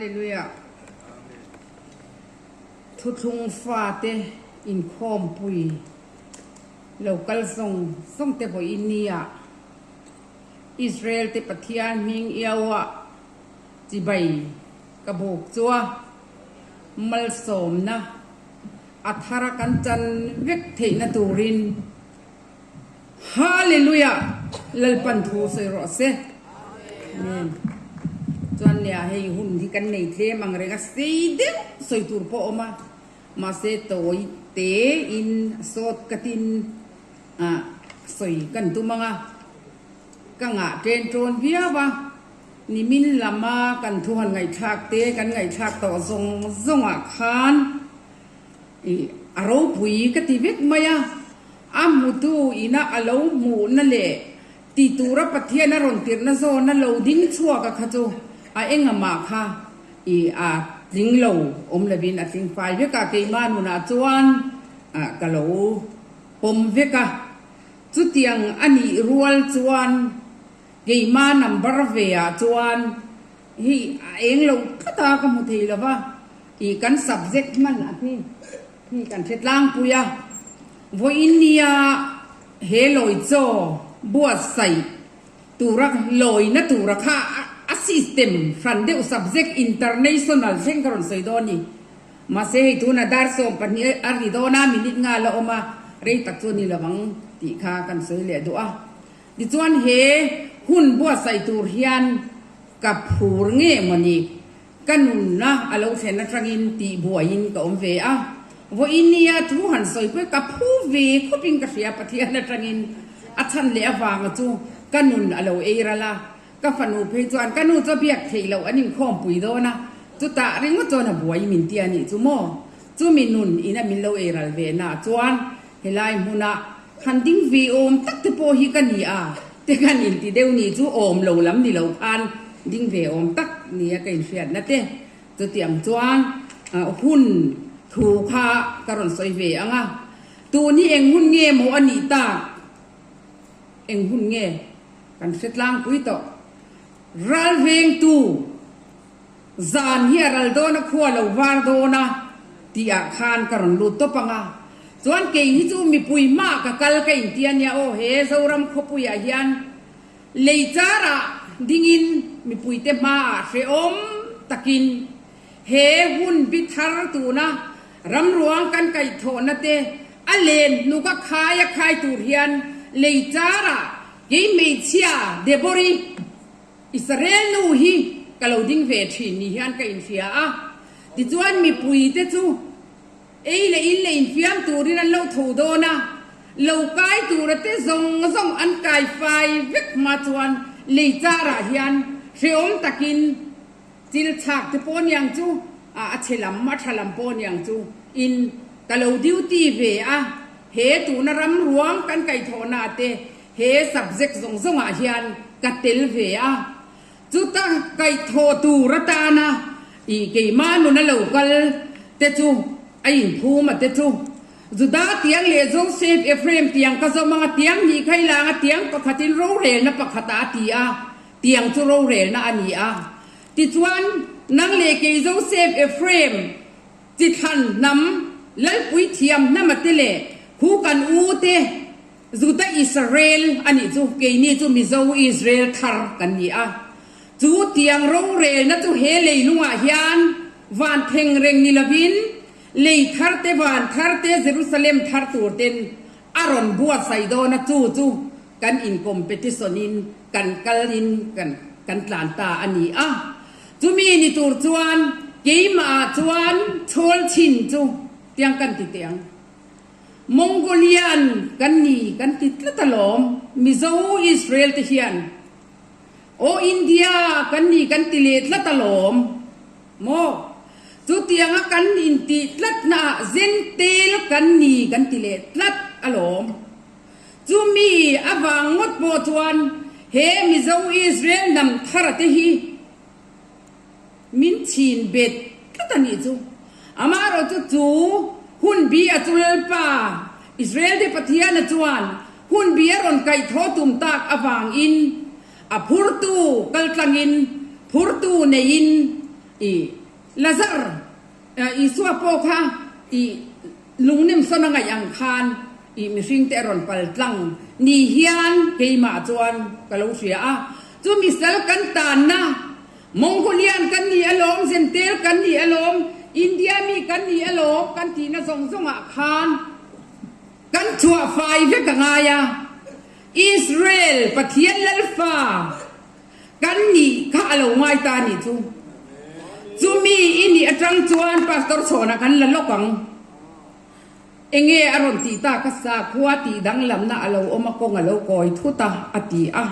Hallelujah. Thuthlung fate inkhawmpui lo kal zawng zawng te vawiin nia Israel te Pathian hming iauah chibai ka buk chua malsawmna a thara kan chan vek theihna turin Hallelujah! Lalpan thu sawi rawh se. Amen. Chuan nia hei hun hi kan nei tlem ang reng a, sei deuh sawi tur pawh a awm a, mahse tawi te in sawt ka tin ah sawi kan tum ang a, ka ngah ṭen ṭawn viau a, nimin lama kan thu han ngaihthlak te kan ngaihthlak tawh zawng zawng ah khan Ih, a ropui ka ti vek mai a, a hmutu ina a lo hmuhna leh ti tura Pathian a rawn tirhna zawna lo ding chhuak a kha chu a engamah kha ih a tling lo awm lovin a tling fai vek a, keimah nunah chuan ka lo pawm vek a, chutiang a nih rual chuan keimah number ve ah chuan Hi a eng lo tlat a ka hmu thei lo va, ih kan subject hman a hi hi kan hre tlangpui a, vawiin nia he lawi chaw buatsaih tura lawina tura kha a system hran deuh subject international thleng ka rawn sawi dawn a ni. Mahse hei tuna dar 12 a ri dawn a, minute nga la awm a, rei tak chu a ni lo ang tih kha kan sawi leh duh a. Tichuan he hun buatsaih tur hian ka phur nge mawni ka nunna a lo thlen atangin tih buaiin ka awm ve a, vawiin nia thu han sawi pawh ka phu ve khawpin ka hria Pathian atangin a chhan leh avanga chu ka nun a lo ei ral a, ka fanu phei chuan ka nu chu a biak theih loh an inkhawmpui dawn a, chutah ringawt chuan a buai min ti a nih chu maw? Chumi nun ina min lo ei ral ve na chuan Helai hmuna han ding ve awm tak te pawh hi ka ni a, te kan inti deuh ni chu awm lo lam ni lo khan ding ve awm tak nia ka inhriatna te. Chutiang chuan hun thu kha ka rawn sawi ve ang a, tun hi eng hun nge maw a nih tak? Eng hun nge kan hre tlangpui tawh? Ralvengtu. Zan hi a ral dawn a, khua lo var dawn a tih ah khan ka rawn lut tawp ang a. Chuan kei hi chu mipui hmaah ka kal ka inti a nia aw, he Zoram khawpui ah hian lei char ah ding in mipui te hmaah hrehawm takin he hun bi thar tuna ramruang kan kaihthawhna te a len hnuk a khai a khai tur hian lei char ah kei hmeichhia Debori Israel nu hi ka lo ding ve thin ni hian ka inhria a, tichuan mipuite chu ei leh in leh infiam turin an lo tho dawn a, lo kai tura te zawng zawng an kai fai vek hma chuan lei charah hian hrehawm takin chil chhak te pawh niang chu a chhe lam a tha lam pawh niang chu in ka lo duty ve a, he tuna ram ruang kan kaihthawhna te He subject zawng zawngah hian ka tel ve a, chuta kaihthawh tur atana ih keimah nuna lo kal te chu a inphum a te chu Juda tiang leh Joseph Ephraim tiang ka zawm anga tiang hnih kha i lang a, tiang pakhatin rorelna pakhatah a ti a, tiang chu rorelna a ni a. Tichuan, nang leh kei Joseph Ephraim chi thlan hnam Lalpui thiam hnama te leh khu kan u te Juda Israel a nih chu, keini chu Mizo Israel thar kan ni a. Chu tiang rorelna chu he leilungah hian van theng reng ni lovin lei thar te, van thar te, Jerusalem thar tur ten a rawn buatsaih dawn a, chu chu kan in competition in kan kal in kan kan tlan ta a ni a. Chumi ni tur chuan keimah ah chuan chhawl chhin chu tiang kan ti teh ang. Mongolian kan ni kan ti tlat alawm, Mizo Israel te hian aw India kan ni kan ti leh tlat alawm maw? Chutianga kan intih tlatna ah Zentel kan ni kan ti leh tlat alawm. Chumi avang ngawt pawh chuan he Mizo Israel hnam thara te hi Min chhin bet tlat a nih chu. Amaherawh chu chu hun bi a chu Lalpa, Israel te Pathiana chuan hun bi a rawn kaihthawh tum tak avangin a phurtu kaltlangin phurtu neiin I Lazar, Isua pawh kha i lungnem sawn a ngaih ang khan i mihringte a rawn pal tlang ni hian keimah chuan ka lo hria a. Chu misal kan tanna Mongolian kan ni alawm, Zentel kan ni alawm, India mi kan ni alawm kan tihna zawng zawngah khan kan chhuah fai vek a ngai a. Israel Pathian Lalfa kan nih kha a lo ngai ta a nih chu. Chumi i nih atang chuan Pastor Chhawna kan la lawk ang. Enge a rawn tih tak a sakhua tih danglamna a lo awm a kawng a lo kawi thut a, a ti a.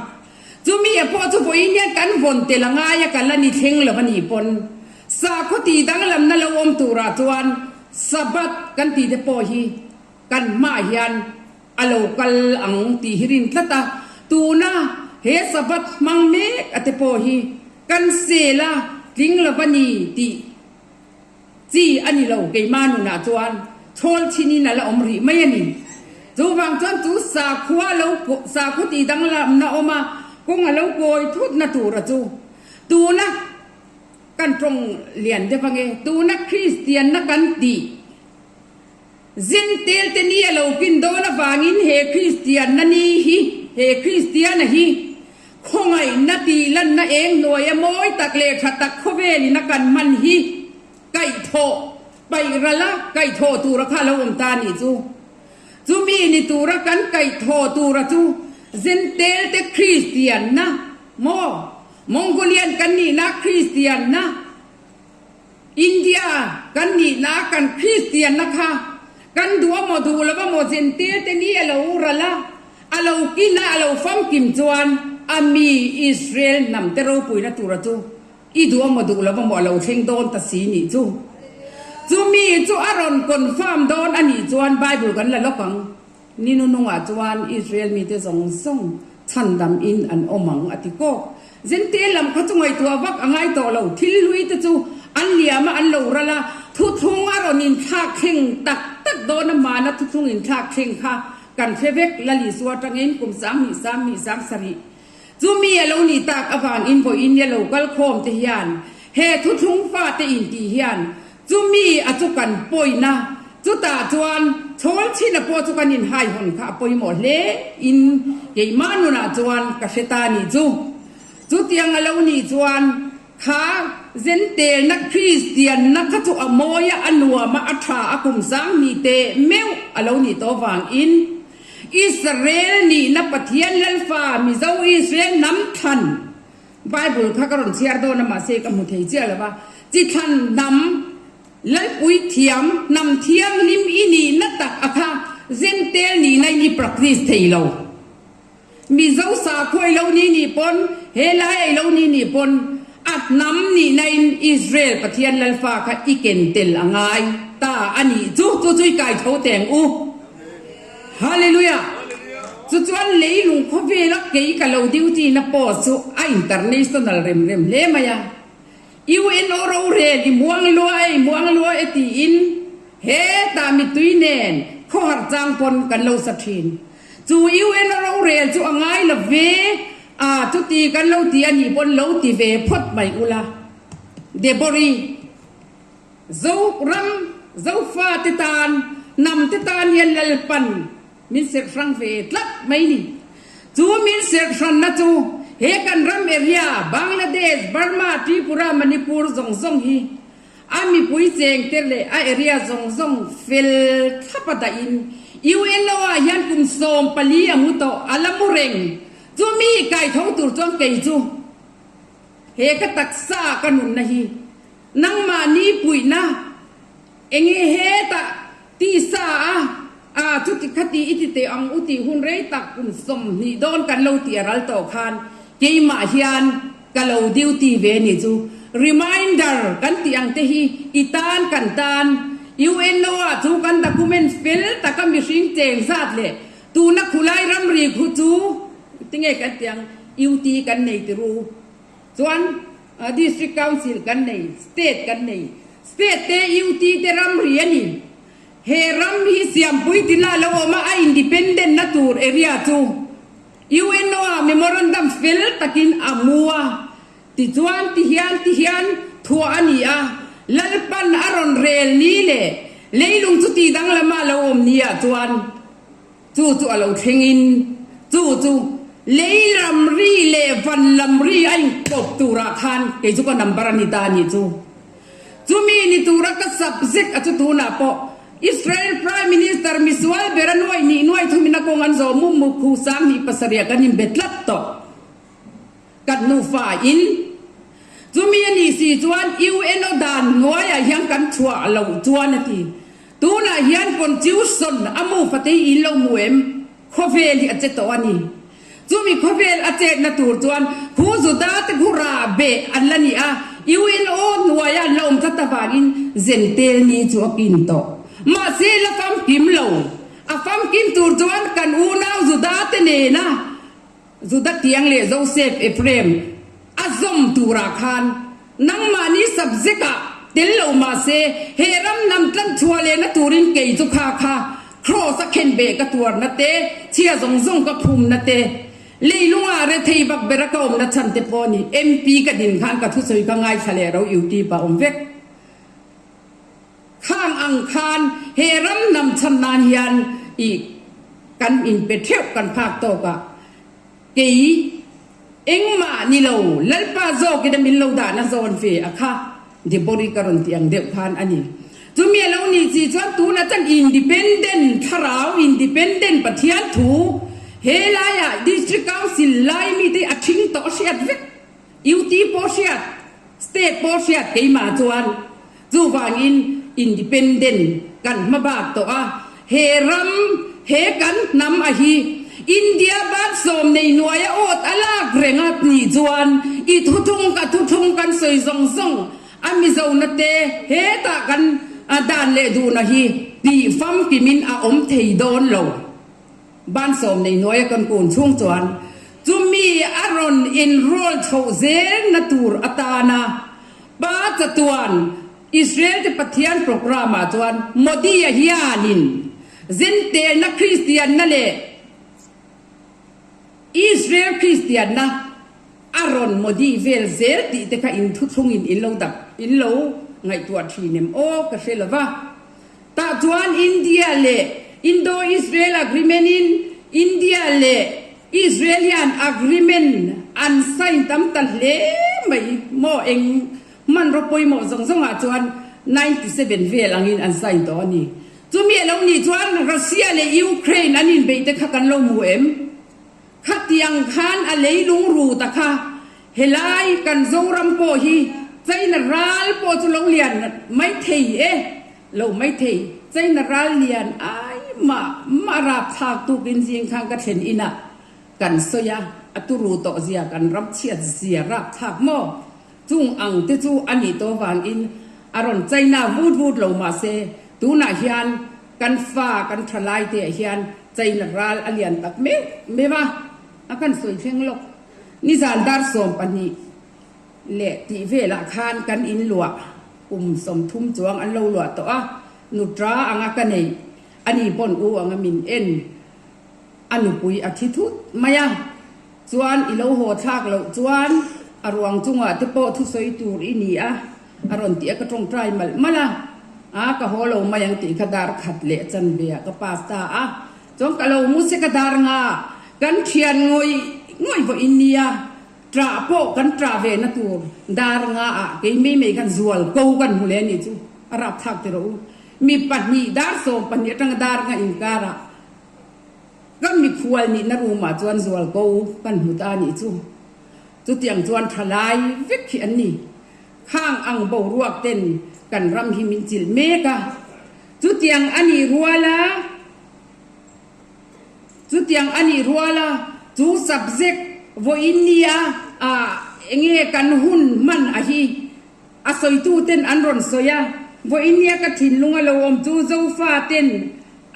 Chumi a pawh chu vawiin hian kan vawn tel a ngai a ka la ni thleng lo a nih pawn sakhaw tih danglamna lo awm turah chuan Sabbath kan tih te pawh hi kan hmaah hian a lo kal ang tih hi rin tlat a, tuna he Sabbath hmang mek a te pawh hi kan sel a tling lo va ni tih chi a ni lo keimah nunah chuan chhawl chhin in a la awm rih mai a ni. Chuvang chuan chu sakhua lo sakhaw tih danglamna awm a kawng a lo kawi thut na tur a chu tuna kan tawng lian deuh ange tuna Kristianna kan tih Zentel te ni a lo pin dawn avangin he Kristianna ni hi, he Kristiana hi khawngaihna tih lanna eng hnuaia mawi tak leh tha tak khawvelin a kan hman hi kaihthawh paih ral a, kaihthawh tura kha a lo awm ta a nih chu. Chumi ni tura kan kaihthawh tura chu Zentel te Kristianna maw? Mongolian kan nihna Kristianna India kan nihna kan Kristianna kha kan duh a maw duh lo a maw Zentel te ni a lo ral a, a lo kin a, a lo famkim chuan a mi Israel hnam te ropuina tura chu i duh a maw duh lo a maw a lo thleng dawn ta si nih chu. Chu mi chu a rawn confirm dawn a nih chuan Bible kan la lawk ang. Ni nunungah chuan Israel mite zawng zawng chhandam in an awm ang a ti kawk. Zentel lam kha chu ngaihtuah vak a ngai tawh lo, thil hlui te chu an liam a an lo ral a, thuthlung a rawn inthlak thleng tak tak dawn a hmana thuthlung inthlak thleng kha kan hre vek Lal Isua atangin kum 10,000 10,000 7 Chu mi a lo nih tak avangin vawiin nia lo kal khawm te hian he thuthlung fate intih hian Chu mi a chu kan pawina, chutah chuan chhawl chhin a pawh chu kan inhaihawn kha a pawimawh hle in keimah nunah chuan ka hre ta nih chu. Chutiang a lo nih chuan kha zentelna Kristianna kha chu a mawi a, a nuam a, a tha a, kum 2000 teh meuh a lo nih tawh vangin Israel nihna Pathian Lalfa Mizo Israel hnam thlan Bible kha ka rawn chhiar dawn a mahse ka hmu thei chiah lo va, chi thlan hnam Lalpui thiam hnam thianghlim i nihna tak a kha Zentel nihna in i practice thei lo. Mizo sakhua i lo ni nih pawn, he lai a i lo ni nih pawn a hnam nihna in Israel Pathian Lalfa kha i ken tel a ngai ta a nih chu, chu chu i kai tho teng u. Hallelujah! Chu chuan leilung khawvela kei ka lo duty na post chu a international rem rem hle mai a. UNO rorel i muang lua e, i muang lua e tiin hetah mitui nen khawhar chang pawn kan lo sa thin. Chu UNO rorel chu a ngai lo ve a, chuti kan lo ti a nih pawn lo ti ve phawt mai ula. Debori. Zoram, Zofa te tan, hnam te tan hian Lalpan min serh hrang ve tlat mai ni. Chu min serh hranna chu he kan ram area, Bangladesh, Burma, Tripura, Manipur zawng zawng hi a mipui cheng te leh a area zawng zawng fel thlap a dah in UNO ah hian kum 14 a mu tawh, a la mu reng. Chu mi kaitho tur chuan kei chu he ka taksa ka nunna hi Nangmahni puihna enge hetah tisa a a chuti khati i ti teh ang u tih hun rei tak kum 20 dawn kan lo tih a ral tawh khan keimah hian ka lo duty ve ni chu reminder kan tih ang te hi i tan kan tan UNO ah chu kan document fel taka mihring cheng zat leh tuna khulai ramri khu chu tinge kan tih ang UT kan nei tiru. Chuan District Council kan nei, State kan nei. State te UT te ramri a ni. He ram hi Siampui tila lo awm a, a independent na tur area chu UNO ah memorandum fel takin a mu a. Tichuan tihian tihian Thuah a ni a, Lalpan a rawn rel ni leh leilung chu ti danglama lo awm ni ah chuan chu chu a lo thleng in chu chu lei lam ri leh van lam ri a inkawp turah khan kei chu ka number a ni ta a nih chu. Chumi ni tura ka subject a chu tunah pawh Israel Prime Minister misual ber a nuaih nih nuaih thumin a kawng an zawh mum muk khu 27,000 kan inbe tlat tawh. Kan nufa in chumi a nih si chuan UNO dan hnuaiah hian kan chhuah loh chuan a ti. Tunah hian constitution a mu fatei in lo hmu em? Khawvel hi a che tawh a ni. Chumi khawvel a chetna tur chuan khu Juda te khu rah beh an la ni a, UNO hnuaia an la awm tlat avangin Zentel ni chu a kin tawh. Mahse la famkim lo. A famkim tur chuan kan unau Juda te nena Juda tiang leh Joseph Ephraim a zawm turah khan nangmahni subject ah tel lo mahse he ram hnam tlan chhuah lehna turin kei chu kha kha Kraws a khenbeh ka tuarna te, chhia zawng zawng ka phumna te, leilunga rethei vak bera ka awmna chhan te pawh ni MP ka din khan ka thusawi ka ngaithla leh ro YouTube ah awm vek. Khang ang khan he ram hnam chhan nan hian i kan inpe theuh kan phak tawk a, kei engmah ni lo Lalpa zawkin a min lo dahna zawn ve a kha Debori ka rawn tih ang deuh khan a ni. Chumi a lo nih chi chuan tunah chuan independent thlarau, independent Pathian thu he laiah District Council lai mite a thing tawh a hriat vek. UT pawh hriat, State pawh hriat keimah chuan chuvangin Independent kan hma bak tawh a, he ram, he kan hnam a hi India bat sawm nei hnuaia awt a lak reng a nih chuan i thuthlung ka thuthlung kan sawi zawng zawng a Mizona te hetah kan dan leh duhna hi tih famkimin a awm thei dawn lo. Ban sawm nei hnuaia kan kun chhung chuan chumi a rawn enroll chhoh zelna tur atana pa chatuan Israel te Pathian programme ah chuan Modi-a hianin zentelna Kristianna leh Israel Kristianna a rawn Modi vel zel tih te kha in thuthlungin in lo dap in lo ngaihtuah thin em aw ka hre lova. Tah chuan India leh Indo-Israel Agreement in India leh Israel hian agreement an sign tam ta hle mai maw eng hmanraw pawimawh zawng zawngah chuan 97 vel angin an sign tawh a ni. Chumi a lo nih chuan Russia leh Ukraine an inbeih te kha kan lo hmu em? Khatiang khan a leilung ru ta kha helai kan Zoram pawh hi China ral pawh chu lo lian mai thei e. Lo mai thei, China ral lian ai mah mah rap thlak tukin zing khan ka thlen inah kan sawi a, a turu tawh zia kan ram chhiat zia rap thlak maw? Chung ang te chu a nih tawh vangin a rawn China vut vut lo mah se tunah hian kan fa kan tha lai te ah hian China ral a lian tak meuh meuh a, a kan sawi thleng lawk. Nizan dar 12 leh tih velah khan kan inluah. Kum 30 chuang an lo luah tawh a, nutra anga ka neih, ani pawn u anga min en, a nupui a thi thut mai a, chuan i lo haw thlak loh chuan a ruang chungah te pawh thusawi tur i ni a, a rawn ti a, ka tawngtai malh malh a, a ka haw lo mai ang tih kha dar khat leh chanve ah ka pass ta a, chuan ka lo mu se ka dar nga kan thian ngawih ngawih vawiin nia. Ṭah pawh kan ṭah ve na tur dar nga ah kei mei mei khan zual ko kan hmu le anih chu a rapthlak ti rawh u. Mi pahnih dar 12 aṭanga dar nga inkar ah ka mikhual nihna room ah chuan zual ko kan hmu ta anih chu. Chutiang chuan ṭha lai vek hi an ni. Khang ang boruak ten kan ram hi min chilh mek a. Chutiang anih rual a. Chutiang a nih rual a, chu subject vawiin nia enge kan hun hman a hi a sawitu ten an rawn sawi a, vawiin nia ka thinlung a lo awm chu Zofa ten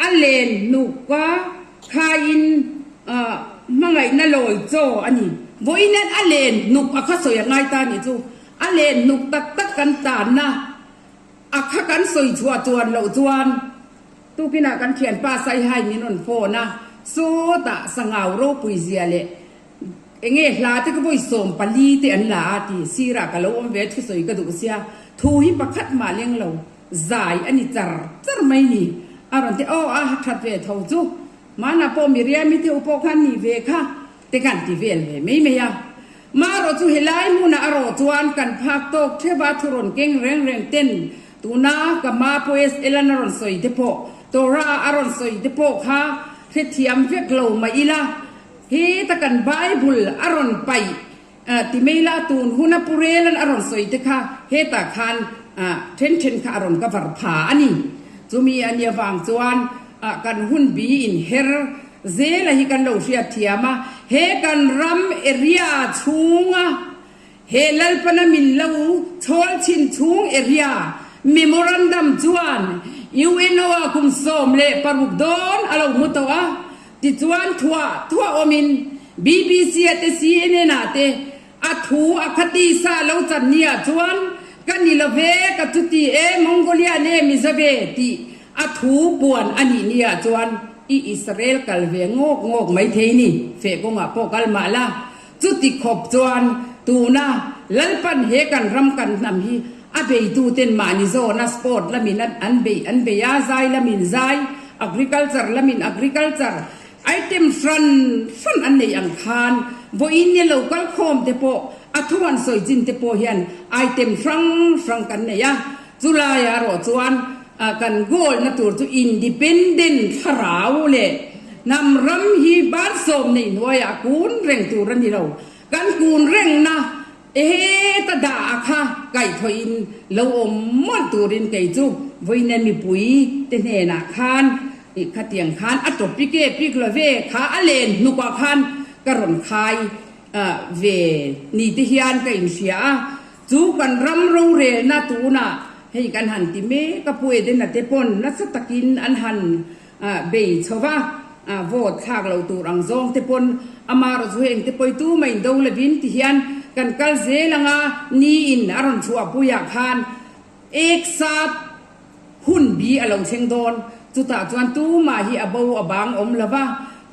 a len hnuk a khaiin hmangaihna lawi chaw a ni. Vawiin hian a len hnuk a kha sawi a ngai ta nih chu, a len hnuk tak tak kan tanna a kha kan sawi chhuah chuan loh chuan Tukinah kan thianpa Saihai min rawn phone a, sawtah sangau ropui zia leh Enge hla te ka vawi 14 te an la a ti sirah ka lo awm ve thusawi ka duh sia thu hi pakhat mah leng lo zai a ni char char mai ni a rawn ti aw a that ve tho chu Hmanah pawh Miriami te u pawh khan ni ve kha te kan ti vel ve mai mai a. Marawh chu helai hmunah a rawh chuan kan phak tawk theuh a thu rawn keng reng reng ten tuna ka ma Poes Elan a rawn sawi te pawh Torah a rawn sawi te pawh kha hrethiam vek lo mah ila heta kan Bible a rawn paih ti mai la tun huna Pu Relan a rawn sawi te kha hetah khan then then kha a rawn cover pha a ni. Chumi a nih avang chuan kan hun bi in her zela hi kan lo hriat thiam a, he kan ram area chhunga he Lalpana min lo chhawl chhin chhung area memorandum chuan UNO ah kum 16 dawn a lo hmu tawh a, tichuan thuah thuah awmin BBC ah te CNN ah te A thu a khati sa lo chan ni ah chuan ka ni lo ve, ka chuti e, Mongolia ne Mizo ve tih a thu puan a nih ni ah chuan i Israel kal ve ngawk ngawk mai thei ni, feh kawngah pawh kal mah la. Chuti khawp chuan tuna Lalpan he kan ram kan hnam hi a beitu ten mahni zawna sport lamin an bei an bei a, zai lamin zai, agriculture lamin agriculture, Item hran hran an nei ang khan vawiin ni lo kal khawm te pawh a thu an sawi chin te pawh hian item hrang hrang kan nei a, chulai ah erawh chuan kan goal na tur chu independent thlarau leh hnam ram hi bansawm nei hnuaiah kun reng tur a ni lo, kan kun reng na Ehe ta dah a kha kaihthawih in lo awm mawlh turin kei chu vawiin mipui te hnenah khan ih khatiang khan a topic e pik lo ve kha a len hnukah khan ka rawn khai ve ni te hian ka inhria a, chu kan ram rorelna tunah hei kan han ti mek a Pu Edena te pawn nasa takin an han Bei chho va, vote thlak lo tur ang zawng te pawn amarawh chu heng te pawi tu mai do lovin ti hian kan kal zel anga ni in a rawn chhuah puiah khan ek sat hun bi a lo thleng dawn. Chutah chuan tumah hi a bo a bang awm lo va,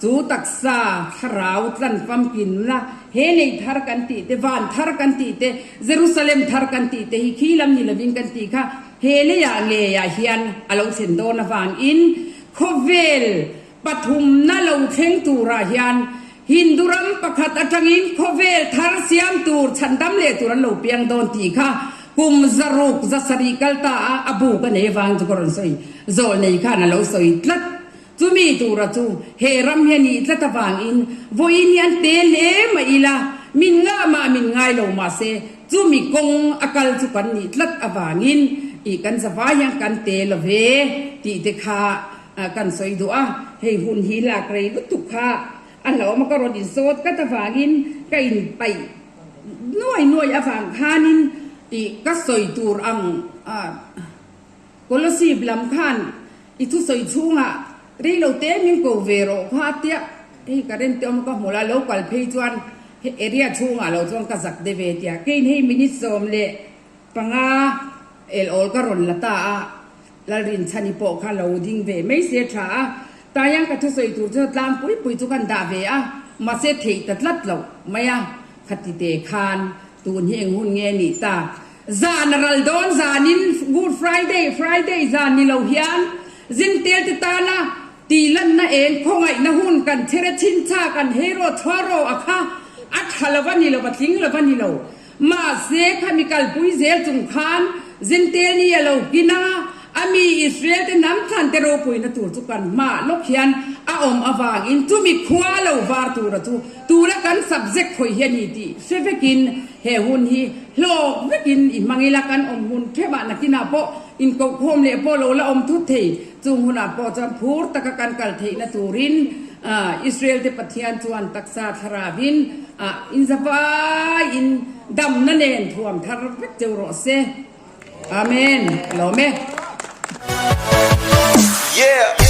chu taksa thlarau tlan famkin la he nei thar kan tih te, van thar kan tih te, Jerusalem thar kan tih te hi khi lam ni lovin kan tih kha He leiah ngeiah hian a lo thlen dawn avangin khawvel pathumna lo thleng turah hian Hindu ram pakhat atangin khawvel thar siam tur chhandam leh tur an lo piang dawn tih kha kum 670 kal ta a a bu ka nei avangin chu ka rawn sawi zawh nei khan a lo sawi tlat. Chumi tura chu he ram hi a nih tlat avangin vawiin hi an te hle mah ila, min ngah mah min ngai lo mahse chumi kawng a kal chu kan nih tlat avangin ih kan zavai hian kan te lo ve tih te kha kan sawi duh a, hei hun hi lak rei lutuk kha a hlauhawm a ka rawn inzawt tlat avangin ka inpaih nuai nuai avang khanin ih ka sawi tur ang Kolosip lam khan i thusawi chhungah rei lo te min ko ve rawh kha a tia, hei ka rem te awm ka hmu la, lo kal phei chuan hei area chhungah lo chuan ka zak de ve tia, keiin hei minute 15 el awl ka rawn la ta a, Lalrinchhani pawh kha lo ding ve mai se tha a, taiang ka thusawi tur chu tlang pui pui chu kan dah ve a, mahse theih ta tlat loh mai a, khati te khan tun hi eng hun nge nih ta. Zan a ral dawn zanin Good Friday, Friday zan ni lo hian zintel te tana tihlanna eng khawngaihna hun kan chere chhinchha kan hero chhuaro a kha a tha lo a ni lo a tling lo a ni lo. Mahse khami kalpui zel chung khan zintel ni a lo kin a, a mi Israel te hnam thlan te ropuina tur chu kan hma lawk hian a awm avangin chumi khua lo var tura chu tuna kan subject khawi hi a ni tih hre vekin He hun hi hlawk vekin i hmang ila kan awm hun theuhah nakinah pawh inkohkhawm leh pawh lo la awm thut thei. Chung hunah pawh chuan phur taka kan kal theihna turin Israel te Pathian chuan taksa thlaravin inzavaiin damna nen thuam thar vek cheu rawh se. Amen. Lawm e. Yeah.